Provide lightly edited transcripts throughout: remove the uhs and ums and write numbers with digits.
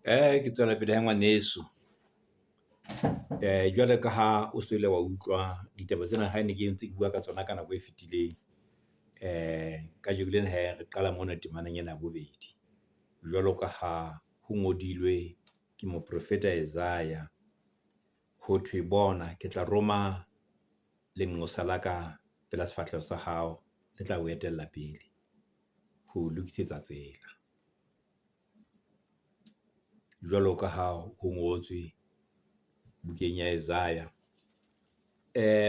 Ke tswela pele hee ngwaneso, jwalo ka ha o so ile wa utlwa ditaba tsena, ha ne ke ntse ke bua ka tsona ka nako e fitileng. Kajeko lena hee re qala mona temaneng ena ya bobedi, jwalo ka ha ho ngodilwe ke moprofeta Isaiah, ho thwe, Bona ke tla roma lenqosa la ka pela sefahleho sa hao, le tla o etella pele ho o lokisetsa tsela. Jwalo ka ha ho ngotswe bukeng ya Isaiah.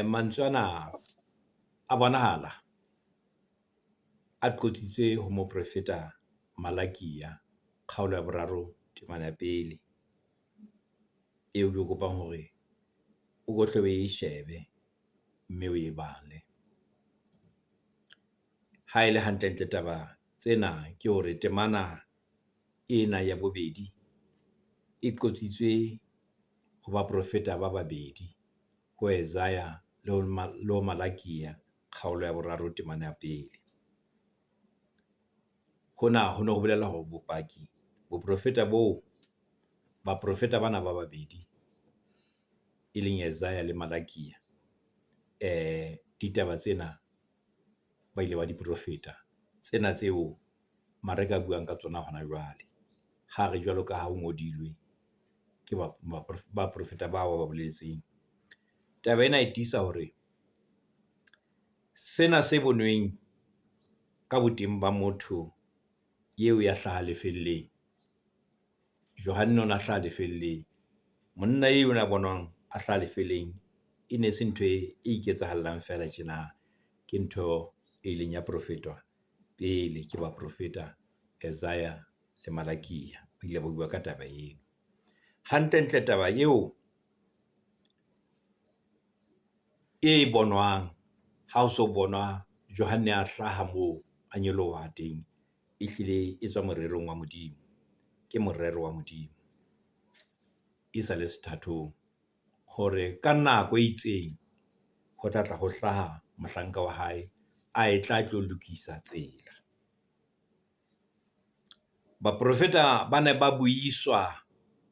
Mantswe ana a bonahala a qotsitswe ho moprofeta Malakia kgaolo ya boraro temana ya pele, eo ke kopang hore o ko hle o e shebe mme o e bale. Ha ele hantlentle taba tsena ke hore temana ena ya bobedi e qotsitswe ho baprofeta ba babedi, ho Isaiah le ho Malakia kgaolo ya boraro temana ya pele. Hona ho no ho bolela hore bopaki, boprofeta boo, baprofeta bana ba babedi, e leng Isaiah le Malakia ditaba tsena ba ile ba di profeta, tsena tseo Mareka a buang ka tsona hona jwale. Ha re jwalo ka ha ho ngodilwe ke baprofeta bao ba ba boletseng. Taba ena e tiisa hore sena se bonweng ka boteng ba motho eo ya hlaha lefelleng, Johanne o na hlaha lefelleng. Monna eo a bonwang a hlaha lefelleng, e ne se ntho e iketsahallang feela tjena. Ke ntho e ileng ya profetwa pele ke baprofeta Isaiah le Malakia, ba ile ba bua ka taba eo. Hantlentle taba eo e bonwang ha o so bonwa Johanne a hlaha moo, a nyoloha teng, ehlile e tswa morerong wa Modimo, ke morero wa Modimo e sale sethathong hore ka nako e itseng ho tla tla ho hlaha mohlanka wa hae a e tla tlo lokisa tsela. Baprofeta ba ne ba buiswa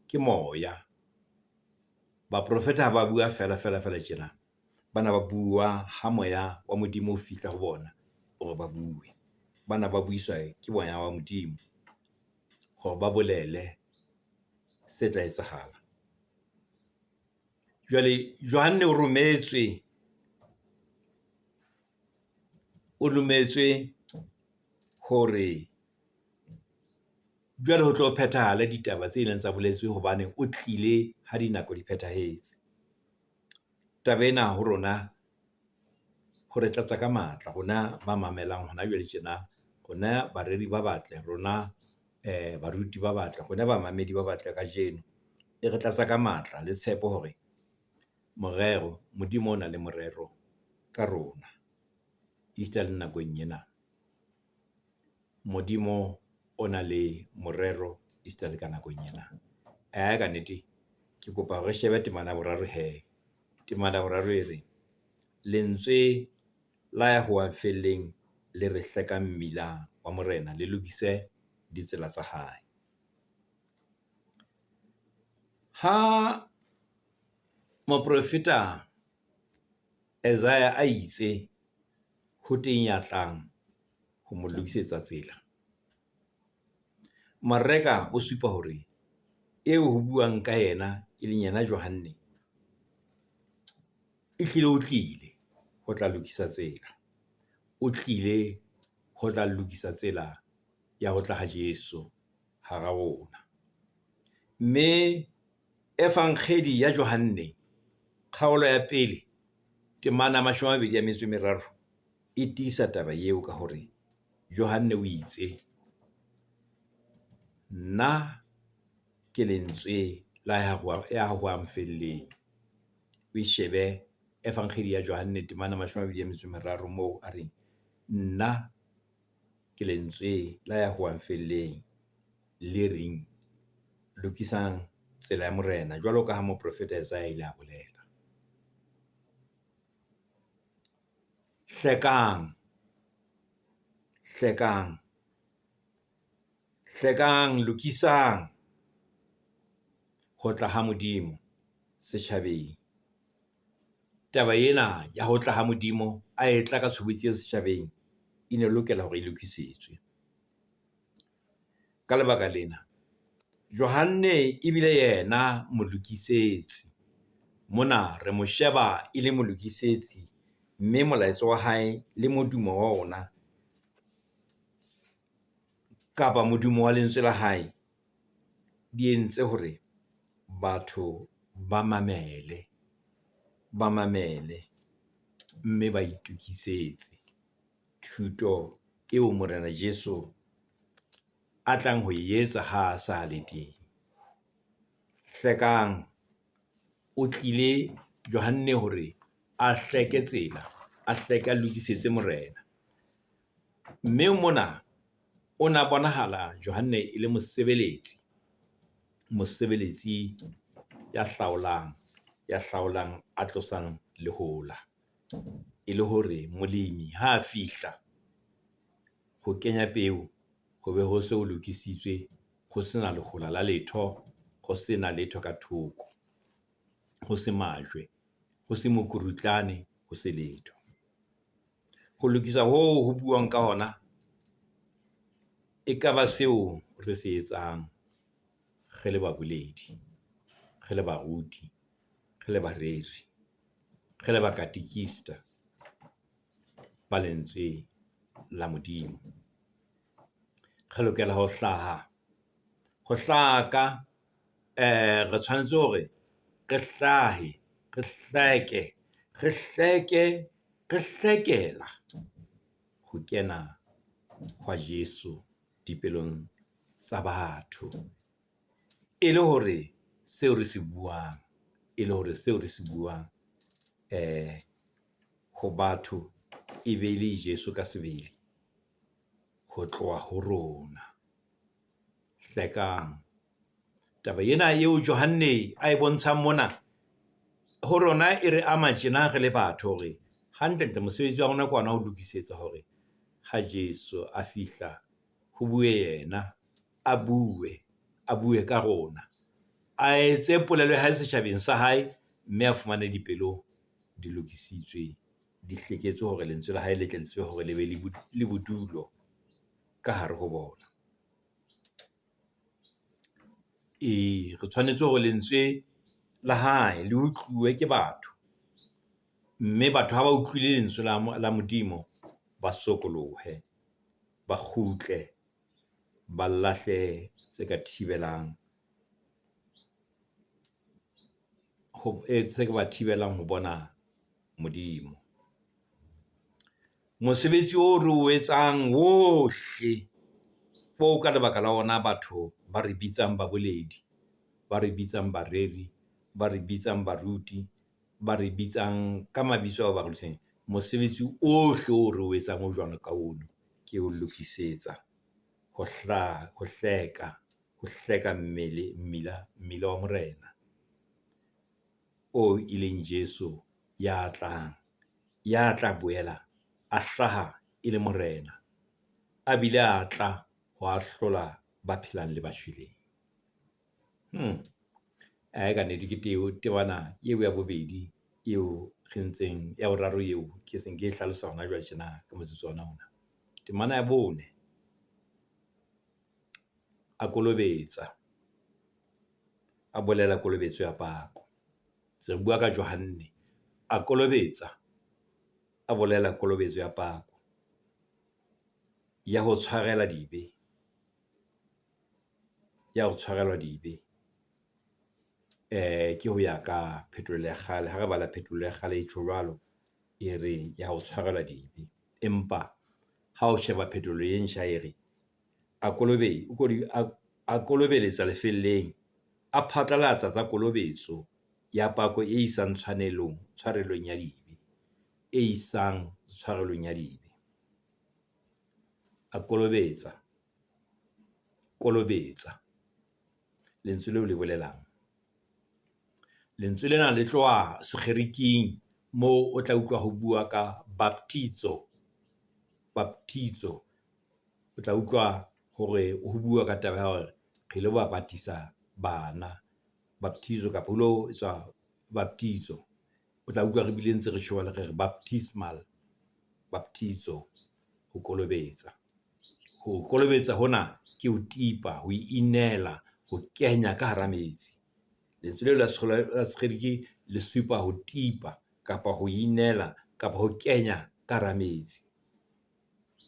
ke moya, baprofeta ha ba bua feela feela feela tjena, bana ba bua ha moya wa Modimo o fihla ho bona hore ba bue. Bana ba buiswa ke moya wa Modimo hore ba bolele se tla etsahala. Jwale Johanne o rometswe, o rometswe hore jwale ho tlo phethahale ditaba tse ileng tsa boletswe hobane o tlile ha dinako di phethahetse. Taba ena ho rona ho re tlatsa ka matla, rona ba mamelang hona jwale tjena, rona bareri ba batle, rona baruti ba batle, rona bamamedi ba batle kajeno. E re tlatsa ka matla le tshepo hore morero, Modimo o na le morero ka rona, esita le nakong ena. Modimo o na le morero esita le ka nakong ena. Kannete ke kopa hore re shebe temana ya boraro hee, temana ya boraro e reng, lentswe la ya howang felleng le re, hlekang mmila wa morena, le lokise ditsela tsa hae. Ha moprofeta Isaiah a itse ho teng ya tlang ho mo lokisetsa tsela, Mareka o supa hore eo ho buang ka yena, e leng yena Johanne, ehlile o tlile ho tla lokisa tsela, o tlile ho tla lokisa tsela ya ho tla ha Jesu hara rona. Mme Efankgedi ya Johanne, kgaolo ya pele, temana ya 23 e tiisa taba eo ka hore Johanne o itse, nna ke lentswe la ya howang felleng. O e shebe Efankgedi ya Johanne temana ya 23 moo a reng, nna ke lentswe la ya howang felleng, le reng lokisang tsela ya morena, jwalo ka ha moprofeta Isaiah a ile a bolela. Hlekang, hlekang, hlekang, lokisang. Ho tla ha Modimo setjhabeng. Taba ena ya ho tla ha Modimo a etla ka tshobotsi e setjhabeng, e ne lokela hore e lokisetswe. Ka lebaka lena, Johanne ebile yena molokisetsi. Mona re mo sheba e le molokisetsi, mme molaetsa wa hae le modumo wa ona kapa modumo wa lentswe la hae, di entse hore batho ba mamele, ba mamele mme ba itokisetse thuto eo Morena Jesu a tlang ho e etsa ha a sa le teng. Hlekang, o tlile Johanne hore a hleke tsela, a hleke a lokisetse Morena. Mme mona o na bonahala Johanne e le mosebeletsi, mosebeletsi ya hlaolang, ya hlaolang a tlosang lehola. E le hore molemi ha a fihla ho kenya peo, ho be ho se ho lokisitswe, ho sena lehola la letho, ho sena letho ka thoko. Ho se majwe, ho se mokurutlane, ho se letho. Ho lokisa hoo ho buuwang ka hona, ekaba seo re se etsang re le baboledi, re le baruti, re le bareri, re le bakatikista ba lentswe la Modimo. Re lokela ho hlaha, ho hlaka re tshwanetse hore re hlahe, re hleke, re hleke, re hlekela ho kena hwa Jesu dipelong tsa batho. E le hore seo re se buang, e le hore seo re se buang ho batho e be le Jesu ka sebele ho tloha ho rona. Hlekang taba ena eo Johanne a e bontshang mona, ho rona e re ama tjena re le batho hore hantlentle mosebetsi wa rona ke ona ho lokisetsa hore ha Jesu a fihla ho bue yena, a bue, a bue ka rona. A etse polelo ya hae setjhabeng sa hae, mme a fumane dipelo di lokisitswe, di hleketswe hore lentswe la hae le tle le tsebe hore le be le bodulo ka hare ho bona. Ee, re tshwanetse hore lentswe la hae le utluwe ke batho, mme batho ha ba utlwile lentswe la Modimo, ba sokolohe, ba kgutle, ba lahle tse ka thibelang tse ka ba thibelang ho bona Modimo. Mosebetsi oo re o etsang ohle, oo ka lebaka la ona batho ba re bitsang baboledi, ba re bitsang bareri, ba re bitsang baruti, ba re bitsang ka mabitso ao ba re . Mosebetsi ohle oo re o etsang o jwalo ka ono, ke ho lokisetsa ho ho hleka, ho hleka mmele, mmila, mmila wa Morena oo e leng Jesu ya tlang, ya tla boela a hlaha e le Morena. A bile a tla ho ahlola ba phelang le ba shweleng. Kannete ke temana eo ya bobedi eo re ntseng, ya boraro eo ke seng ke e hlalosa hona jwale tjena ka motsotso ona mona. Temana ya bone, a kolobetsa, a bolela kolobetso ya pako. Se re bua ka Johanne, a kolobetsa, a bolela kolobetso ya pako ya ho tshwarela dibe, ya ho tshwarelwa dibe. Ke ho ya ka phetolelo ya kgale, ha re bala phetolelo ya kgale e tjho jwalo, e re ya ho tshwarelwa dibe. Empa ha o sheba phetolelo e ntjha e re, a kolobeletsa lefelleng, a phatlalatsa tsa kolobetso ya pako e isang tshwanelong, tshwarelong ya dibe, e isang tshwarelong ya dibe. A kolobetsa, kolobetsa lentswe leo le bolelang? Lentswe lena le tloha sekgeriking moo o tla utlwa ho bua ka baptizo, baptizo. O tla utlwa hore ho bua ka taba ya hore re ilo ba batisa bana. Baptizo kapa ho lo etswa baptizo. O tla utlwa re bile ntse re tjho re re baptismal, baptizo ho kolobetsa. Ho kolobetsa hona ke ho tipa, ho inela, ho kenya ka hara metsi. Lentswe leo la sekgerike le supa ho tipa kapa ho inela kapa ho kenya ka hara metsi.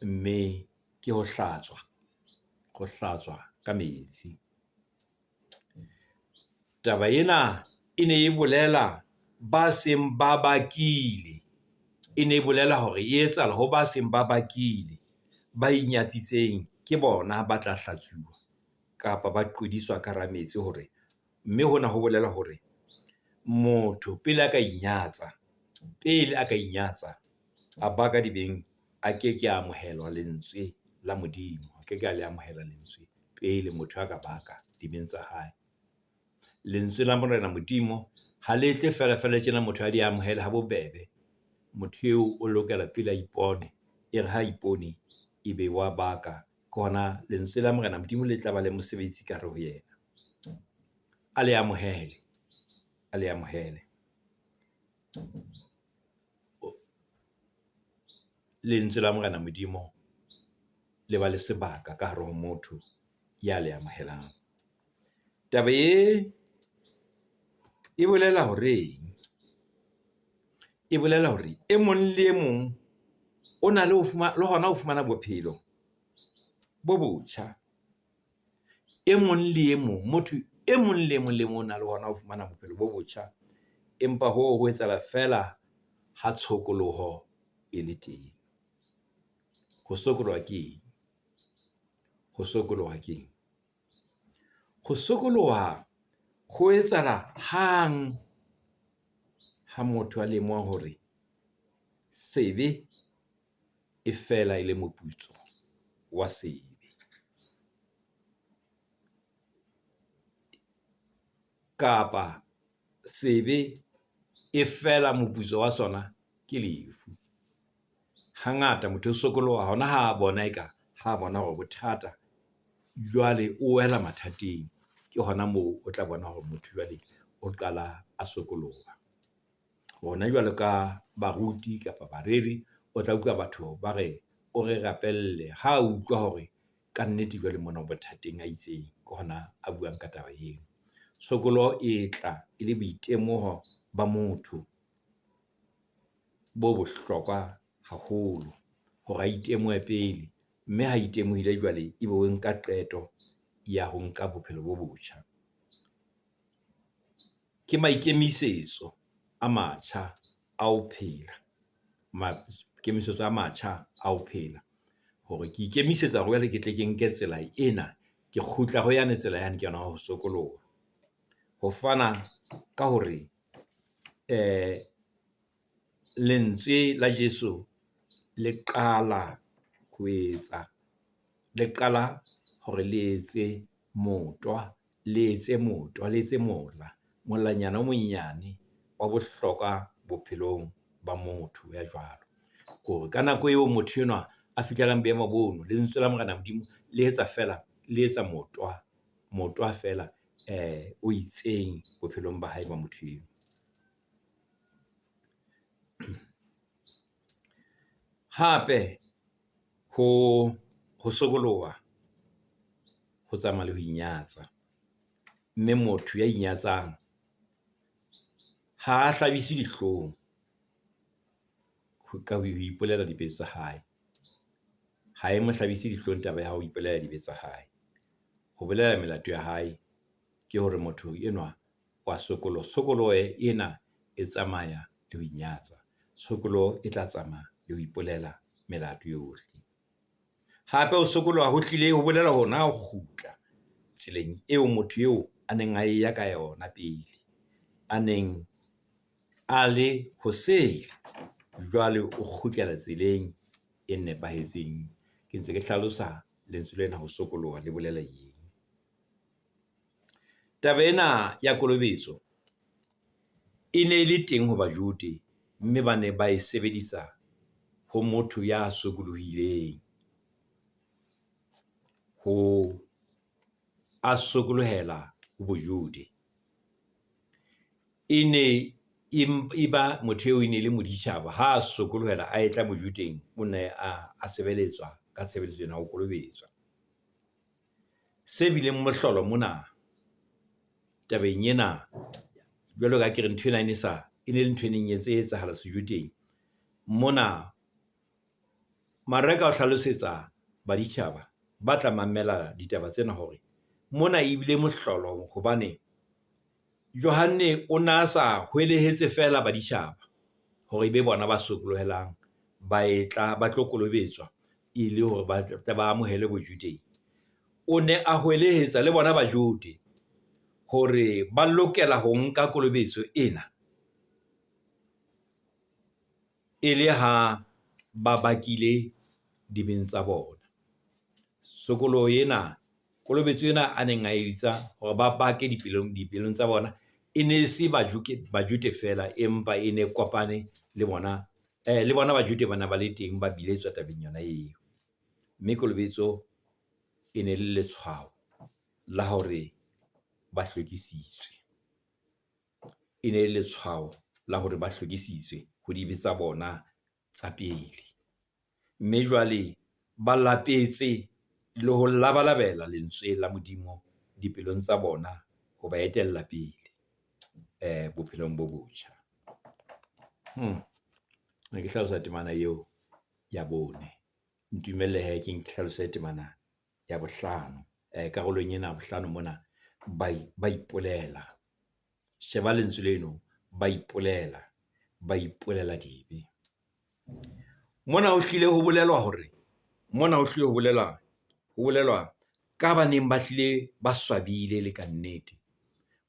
Mme ke ho hlatswa, ho hlatswa ka metsi. Taba ena e ne e bolela ba seng ba bakile, e ne e bolela hore e etsahala ho ba seng ba bakile, ba inyatsitseng ke bona ba tla hlatsuwa kapa ba qwediswa ka hara metsi hore, mme hona ho bolela hore motho pele a ka inyatsa, pele a ka inyatsa a baka dibeng, a ke ke amohelwa lentswe la Modimo, a ke ke a le amohela lentswe pele motho a ka baka dibeng tsa hae. Lentswe la Morena Modimo ha le tle fela fela tjena motho a di amohele ha bobebe. Motho eo o lokela pele a ipone, e re ha ipone ebe wa baka, ke hona lentswe la Morena Modimo le tla ba le mosebetsi ka hare ho yena. A le amohele, a le amohele. Lentswe la Morena Modimo le ba le sebaka ka hare ho motho ya le amohelang. Taba e, e bolela horeng? E bolela hore e mong le e mong o na le ho le hona ho fumana bophelo bo botjha. E mong le e mong, motho e mong le mong le mong o na le hona ho fumana bophelo bo botjha. Empa hoo ho etsahala feela ha tshokoloho e le teng. Ho sokoloha ke eng? Ho sokoloha ke eng? Ho sokoloha ho etsahala hang ha motho a lemoha hore sebe e fela e le moputso wa sebe. Kapa sebe e fela moputso wa sona ke lefu. Hangata motho o sokoloha hona ha a bona eka, ha bona hore bothata jwale o wela mathateng. Ke hona moo o tla bona hore motho jwale o qala a sokoloha. Rona jwalo ka baruti kapa bareri, o tla utlwa batho ba re, o re rapelle ha utlwa hore kannete jwale mona o bothateng a itseng, ke hona a buang ka taba eo. Tshokoloho e tla e le boitemoho ba motho bo bohlokwa haholo hore a itemohe pele, mme ha itemohile jwale ebe o nka qeto ya ho nka bophelo bo botjha. Ke maikemisetso a matjha a ho phela, maikemisetso a matjha a ho phela hore ke ikemisetsa hore jwale ke tle ke nke tsela ena, ke kgutla ho yane tsela yane ke yona ho sokoloha. Ho fana ka hore lentswe la Jesu le qala ho etsa, le qala hore le etse motwa, le etse motwa, le etse mola, molanyana o monyane wa bohlokwa bophelong ba motho ya jwalo. Ke hore ka nako eo motho enwa a fihlelang boemo bono, lentswe la Morena Modimo le etsa feela, le etsa motwa, motwa feela o itseng bophelong ba hae ba motho eo. Hape ho sokoloha ho tsamaya le ho inyatsa, mme motho ya inyatsang ha hlabiswe dihlong ka ho ipolela dibe tsa hae. Ha e mo hlabise dihlong taba ya ho ipolela dibe tsa hae. Ho bolela melato ya hae ke hore motho enwa wa sokoloha. Tshokoloho ena e tsamaya le ho inyatsa, tshokoloho e tla tsamaya le ho ipolela melato yohle. Hape ho sokoloha ho hlile ho bolela hona ho kgutla tseleng eo motho eo a neng a eya ka yona pele, a neng a le hosele, jwale o kgutlela tseleng e nepahetseng. Ke ntse ke hlalosa lentswe lena ho sokoloha le bolela eng. Taba ena ya kolobetso e ne le teng ho Bajode, mme ba ne ba e sebedisa ho motho ya sokolohileng, ho a sokolohela ho Bojode. E ne e ba motho eo e ne le moditjhaba ha a sokolohela a e tla Bajodeng, o ne a sebeletswa ka tshebeletso ena, ho kolobetswa. Se bileng mohlolo mona tabeng ena, jwalo ka ha ke re nthwena e ne sa e ne le ntho e neng e ntse etsahala Sejodeng. Mona Mareka o hlalosetsa baditjhaba ba tla mamela ditaba tsena hore mona ebile mohlolo hobane Johanne o na sa hwelehetse feela baditjhaba hore ebe bona ba sokolohelang, ba e tla ba tlo kolobetswa e le hore ba tle ba amohele Bojodeng. O ne a hwelehetsa le bona Bajode hore ba lokela ho nka kolobetso ena e le ha ba bakile dibeng tsa bona. Sokoloho ena, kolobetso ena a neng a etsa hore ba bake dipelong, dipelong tsa bona. E ne se Bajode feela, empa e ne kopane le bona le bona Bajode ba na ba le teng, ba biletswa tabeng yona eo. Mme kolobetso e ne le letshwao la hore ba hlwekisitswe, e ne le letshwao la hore ba hlwekisitswe ho dibe tsa bona tsa pele. Mme jwale ba lapetse le ho labalabela lentswe la Modimo dipelong tsa bona ho ba etella pele bophelong bo botjha. Ne ke hlalosa temana eo ya bone. Ntumelle hee ke hlalose temana ya bohlano karolong ena ya bohlano mona ba ipolela. Sheba lentswe leno, ba ipolela, ba ipolela dibe. Mona ho hlile ho bolelwa hore, mona ho hlile ho bolela ho bolelwa ka ba neng ba hlile ba swabile le kannete.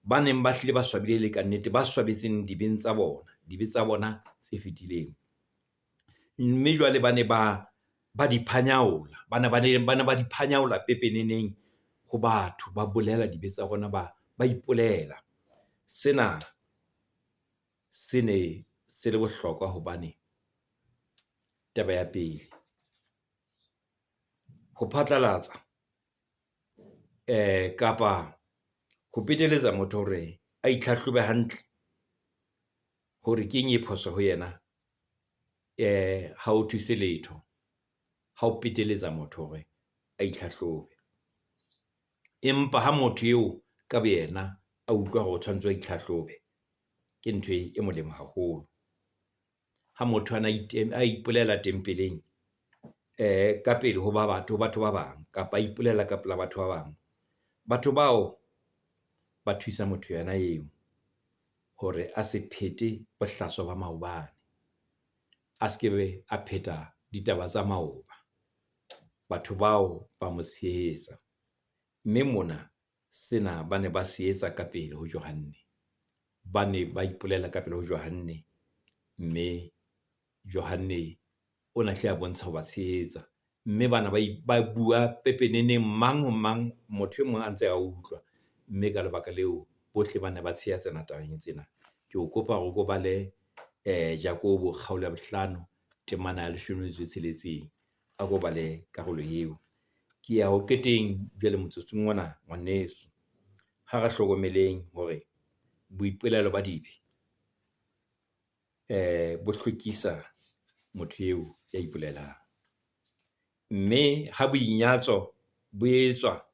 Ba neng ba hlile ba swabile le kannete, ba swabetseng dibeng tsa bona, dibe tsa bona tse fetileng. Mme jwale ba ne ba di phanyaola, ba ne ba di phanyaola pepeneneng ho batho, ba bolela dibe tsa bona, ba ipolela. Sena se ne se le bohlokwa hobane taba ya pele, ho phatlalatsa kapa ho peteletsa motho hore a itlhahlobe hantle hore keng e phoso ho yena ha o thuse letho ha o peteletsa motho hore a itlhahlobe. Empa ha motho eo ka boyena a utlwa hore o tshwanetse a itlhahlobe, ke ntho e molemo haholo. Ha motho ana a ipolela tempeleng ka pele ho ba batho, ho batho ba bang kapa a ipolela ka pela batho ba bang. Batho bao ba thusa motho yena eo hore a se phete bohlaswa ba maobane, a se ke be a pheta ditaba tsa maoba. Batho bao ba mo tshehetsa, mme mona sena ba ne ba se etsa ka pele ho Johanne. Ba ne ba ipolela ka pele ho Johanne, mme Johanne o na hlile a bontsha ho ba tshehetsa. Mme bana ba bua pepeneneng mang ho mang, motho e mong a ntse a utlwa. Mme ka lebaka leo, bohle ba ne ba tshehetsana tabeng tsena. Ke o kopa hore o ko bale Jakobo kgaolo ya bohlano, temana ya leshome le metso e tsheletseng. A ko bale karolo eo. Ke ya ho qeteng jwale motsotsong ona ngwaneso. Ha re hlokomeleng hore boipolelo ba dibe bo hlwekisa motho eo ya ipolelang. Mme ha boinyatso bo etswa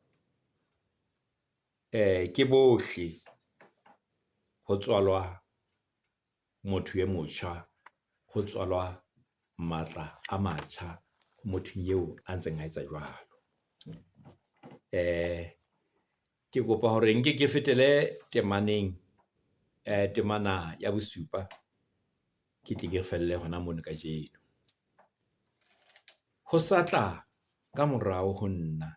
ke bohle, ho tswalwa motho e motjha, ho tswalwa matla a matjha mothong eo a ntseng a etsa jwalo. Ke kopa hore nke ke fetele temaneng temana ya bosupa, ke tle ke felle hona mono kajeno. Ho sa tla ka morao ho nna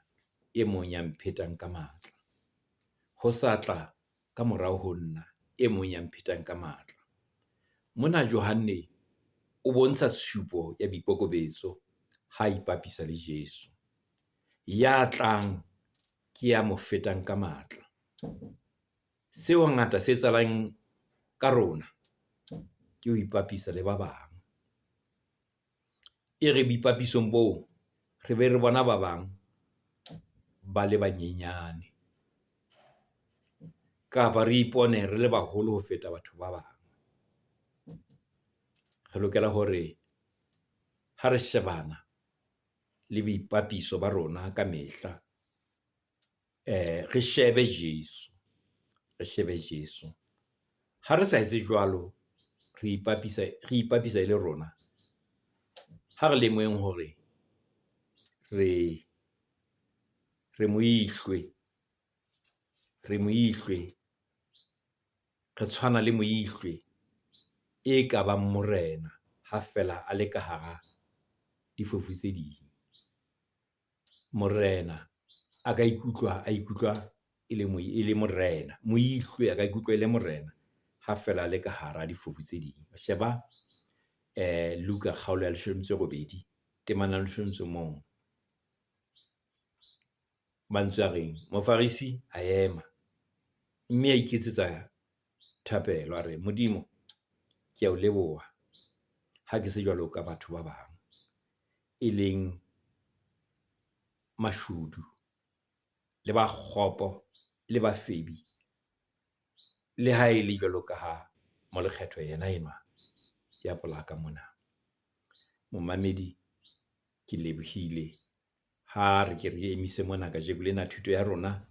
e mong ya mphetang ka matla, ho sa tla ka morao ho nna e mong ya mphetang ka matla. Mona Johanne o bontsha tshupo ya boikokobetso ha ipapisa le Jesu. Ya tlang ke ya mo fetang ka matla. Seo hangata se etsahalang ka rona ke ho ipapisa le ba bang. E re boipapisong boo, re be re bona ba bang ba le banyenyane. Kapa re ipone re le baholo ho feta batho ba bang. Re lokela hore ha re shebana le boipapiso ba rona ka mehla, re shebe Jesu, re shebe Jesu. Ha re sa etse jwalo, re ipapisa, re ipapisa e le rona. Ha re lemoheng hore re moihlwe, re moihlwe. Re tshwana le moihlwe e ka bang morena ha feela a le ka hara difofu tse ding. Morena a ka ikutlwa, a ikutlwa e le e le morena. Moihlwe a ka ikutlwa e le morena ha feela a le ka hara difofu tse ding. Sheba Luka kgaolo ya leshome le metso e robedi, temana ya leshome le motso o mong. Mantswe a reng? Mofarisi a ema, mme a iketsetsa thapelo a re, Modimo ke ya o leboha ha ke se jwalo ka batho ba bang, e leng mashodu, le ba kgopo, le bafebi, le ha e le jwalo ka ha molekgetho yena enwa ya polaka mona. Momamedi ke lebohile ha re ke re emise mona kajeko lena thuto ya rona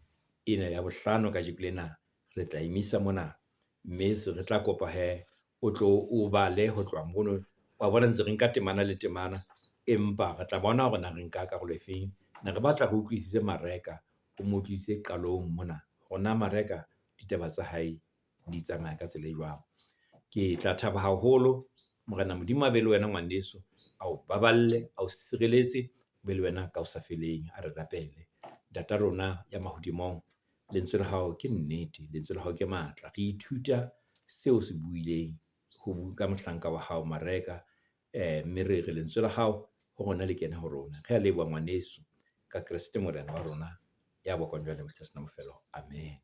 ena ya bohlano kajeko lena, re tla emisa mona. Mme se re tla kopa hee o tlo o bale ho tloha mono. Wa bona ntse re nka temana le temana, empa re tla bona hore na re nka karolo efeng. Ne re batla re utlwisise Mareka, o mo tlise qalong mona, hore na Mareka ditaba tsa hae di tsamaya ka tsela e jwang. Ke tla thaba haholo Morena Modimo a be le wena ngwaneso, a o baballe, a o sireletse, be le wena ka ho sa feleng. A re rapele. Ntata rona ya mahodimong, lentswe la hao ke nnete, lentswe la hao ke matla. Re ithuta seo o se buileng ho ka mohlanka wa hao Mareka, mme re re lentswe la hao ho rona le kene ho rona. Re a leboha ngwaneso ka Kreste Morena wa rona, ya bokwang jwale le bofelo. Amen.